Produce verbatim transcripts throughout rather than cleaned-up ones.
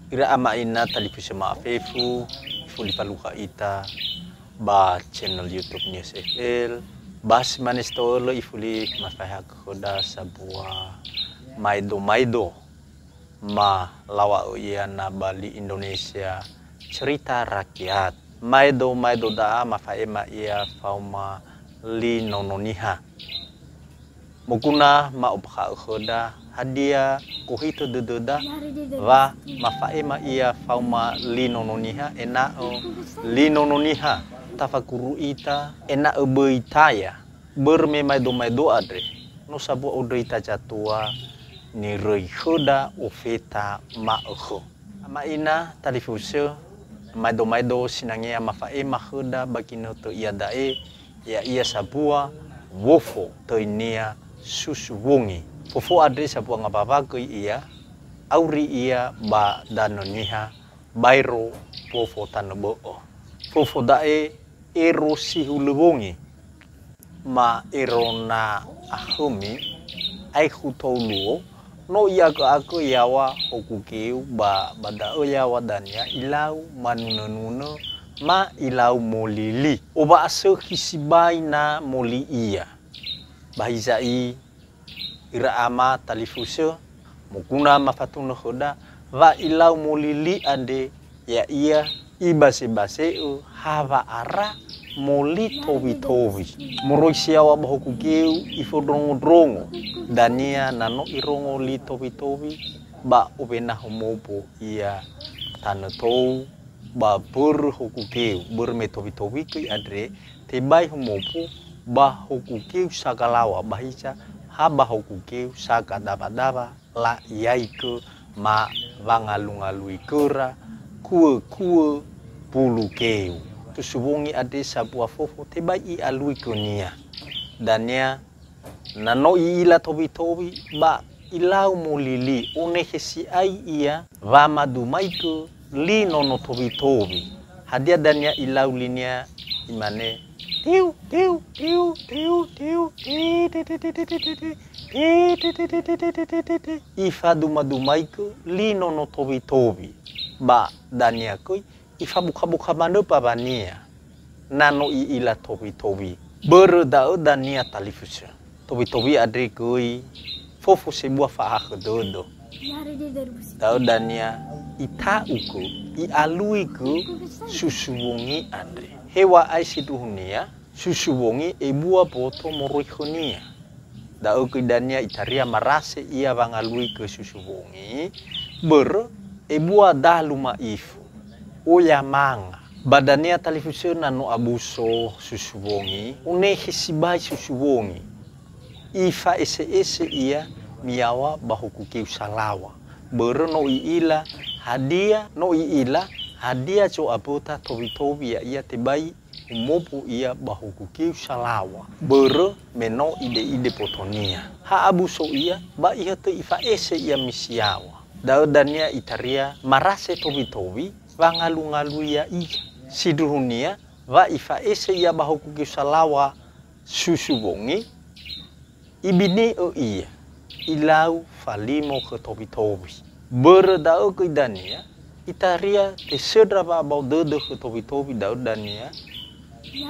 Ira ama ina talifusö ma'afefu, ifuli falukha ita ba channel YouTube Nias F L. Ba si mane sito'ölö ifuli mafaeha khöda sabua maedo-maedo ma lawa'ö ia na ba li Indonesia cerita rakyat. Maedo-maedo da'a mafa'ema ia faoma li Nono Niha. Moguna ma ombakha'ö khöda hadia gohitö dödöda wa mafa'ema ia faoma li Nono Niha, ena'ö li Nono Niha tafaguru ita ena'ö böi taya. Börö me maedo-maedo andre no sabua ondröita zatua niröi khöda ofeta ma'ökhö. Ama ina talifusö, maedo-maedo sinangea mafa'ema khöda ba ginötö iada'e, ya'ia sabua wofo töinia susu wongi. Fofo andre sabua ngawawa göi ia, auri ia ba Danö Niha, baero wofo tanö bö'ö. Fofo da'e ero si hulö wongi. Ma ero na akhömi, aekhu tou luo, no i'agö'agö yaŵa hoku geu ba, ba da'ö yaŵa dania ilau manunönunö ma ilau molili. Owa'asökhi sibai na moli ia. Ba hiza'i, ira ama talifusö, moguna mafatunö khöda, wa ilau molili andre, ya'ia ibasebase'ö ha wa'ara moli towitowi. Moroi si yaŵa ba hoku geu ifondrongondrongo dania na no irongo li towitowi ba owena homombo ia tanö tou ba börö hoku geu, börö me towitowi göi andre tebai homombo ba hoku geu sagalaŵa ba hiza ha ba hoku geu sagadawadawa la'iaigö ma wangalungalui göra kuökuö bulu geu. Susu wongi andre sabua fofo tebai i'alui gönia. Dania na no i'ila towitowi ba ilau molili, onehe si'ai ia wamadumaigö li Nono Towitowi. Hadia dania ilau linia? Imane, "Tiu, tiu, tiu, tiu, tiu, ti, ti, ti, ti, ti, ti, ti, ti, ti, ti, ti, ti, ti, ti, ti, ti, ti, ti, ti." Ifadumadumaigö li Nono Towitowi. Ba dania göi ifabuka-buka manö bawania na no i'ila towitowi. Börö da'ö dania talifusö. Towitowi andre göi fofo sebua fa'ahakhö dödö. Da'ö dania ita'ugö, i'aluigö susu wongi andre. Heŵa'ae sindruhunia, susu wongi ebua boto moroi khönia. Da'ö göi dania itaria marase ia wangaluigö susu wongi, börö ebua dalu ma'ifu, oya manga. Ba dania talifusö na no abuso susu wongi, onehe sibai susu wongi. Ifa'ese'ese ia miyaŵa ba hoku geu salaŵa. Börö no i'ila hadia, no i'ila hadia zo'aböta towitowi ya'ia tebai umombo ia ba hoku geu salaŵa. Börö me no ide'ide botonia. Ha abuso ia, ba ihatö ifa'ese ia misiyaŵa. Da'ö dania itaria marase towitowi wangalungalui ya'ia. Sindruhunia wa ifa'ese ia ba hoku geu salaŵa susu wongi, ibini'ö ia, ilau falimo khö towitowi. Börö da'ö göi dania, itaria tesöndra wa'abao dödö khö towitowi da'ö dania,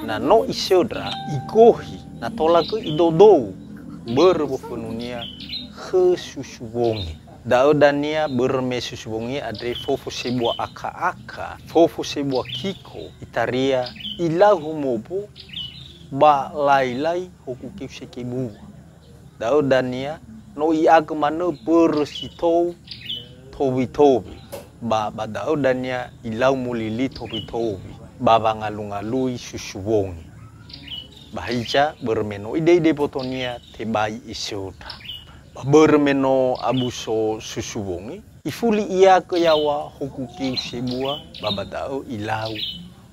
na no isöndra, igohi, na tola göi idodou, börö wofönunia khö susu wongi. Da'ö dania börö me susu wongi andre fofo sebua aka-aka, fofo sebua kiko, itaria ilau humombo ba lailai hoku geu sekebua. Da'ö dania no i'agö manö börö si tou towitowi, ba, ba da'ö dania ilau molili towitowi, ba wangalungalui susu wongi. Ba hiza börö me no ide'ide botonia tebai isöndra. Ba börö me no abuso susu wongi, ifuli iagö yaŵa hoku geu sebua, ba ba da'ö ilau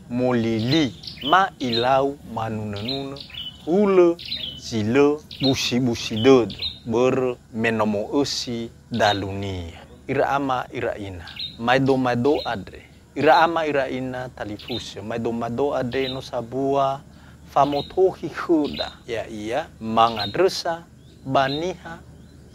molili ma ilau manunönunö hulö zi lö busibusi dödö, börö me no mo'ösi dalunia. Ira ama, ira ina, maedo-maedo andre. Ira ama, ira ina talifusö, maedo-maedo andre no sabua famotohi khöda, ya'ia mangandrösa ba niha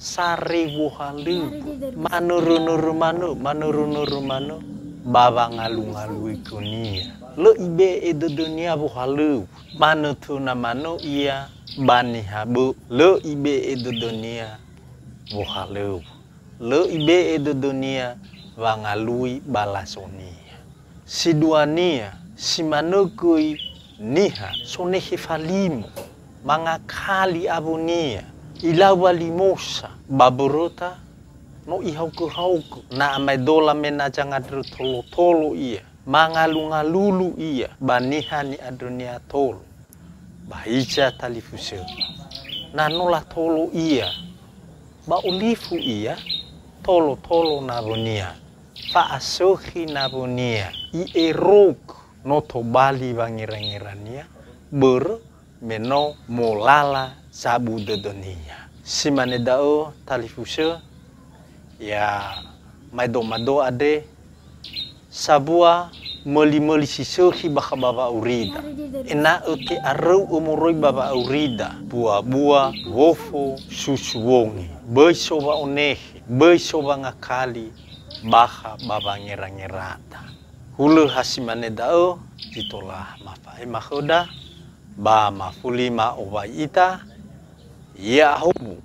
sare wohalöŵö, manörö-nörö manö, manörö-nörö manö, ba wangalungalui khönia. Lö ibe'e dödönia wohalöŵö, manötöna manö ia ba niha bö'ö. Lö ibe'e dödönia wohalöŵö. Lö ibe'e dödönia wangalui ba lasonia. Si duania, si manö göi niha sonehe falimo, mangakali awönia, ilau walimosa, ba böröta no ihaogö-haogö, na amaedola me na zangandrö tolo-tolo ia, mangalungalulu ia ba niha ni'andrönia tolo. Ba hiza talifusö, na no latolo ia, ba olifu ia, tolo-tolo nawönia, fa'asökhi nawönia, i'erogö, no tobali wangerangerania, börö me no molala zabu dödönia. Si mane da'ö talifusö, ya maedo-mado andre, sambua möli-möli si sökhi bakha ba wa'aurida, ena'ö te'aröu'ö moroi ba wa'aurida bua-bua, wofo, susu wongi. Böi so wa'onehe, böi so wangakali bakha ba wangerangerada. Hulö ha si mane da'ö zi tola mafa'ema khöda, ba mafuli ma'owai ita, ya'ahowu